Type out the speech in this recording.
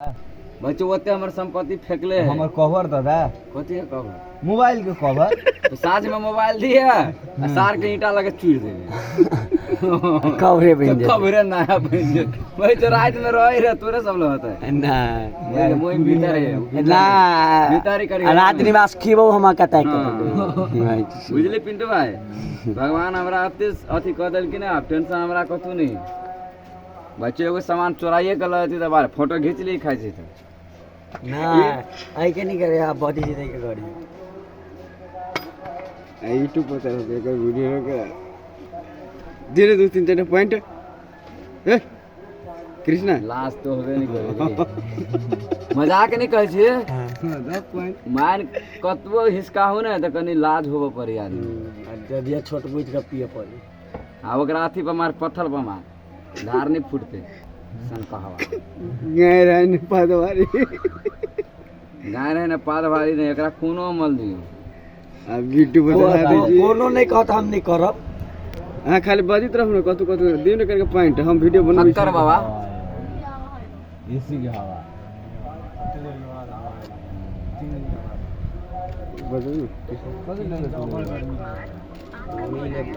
बच्चो ओते हमर संपत्ति फेकले है। हमर कवर दऽ दे। कथी है कवर? मोबाइल के कवर। तो साँझ में मोबाइल दिए आ सार के ईंटा लगे चूर देबे। कवरे बनि जेतै। कवरे नया बनि जेतै। वही तो रात में रहे रहे तोरे सब लग होतै। नहि। मोहि भीतर है। नहि। भीतर ही करी। रात निवास खिबौ हम कतऽ। हाँ। बुझली पिंटू भाई, भगवान हमरा अते अथी कऽ देलखिन आब टेंशन हमरा कतहु नहि। बच्चे एगो सामान चोराइए के लऽ जेतै तऽ बाहर फोटो घीच ली खाइ छै तऽ। नहि, एहिके नहि करे, आब बॉडी जेतै के करी। यूट्यूब पर चढ़ के वीडियो के धीरे दू तीन चार पॉइंट। ए कृष्णा लाज तो होबे नहीं करे, मजाक नहीं कहै छियै। 10 पॉइंट। मान कतबो हिसकाहू ने तऽ कनि लाज होबऽ पड़ै आदमी। जब ये छोट बुझि कऽ पिए पड़े। आ ओकरा अथी पर मार, पत्थर पर मार, धार नहीं फूटते सन कहवा। गाय रहे ने पादवारी। गाय रहे ने पाद भारी नहीं, एकरा कोनो अमल दियौ। अब यूट्यूब पर चढ़ा दीजिए। कोनो नहि कहत, हम नहि करब। अहाँ खाली बजैत रहू ने कतौ कतौ, दियौ ने करके पॉइंट, हम वीडियो बनबै छी। फक्कर बाबा। एसी के हवा बजू ने।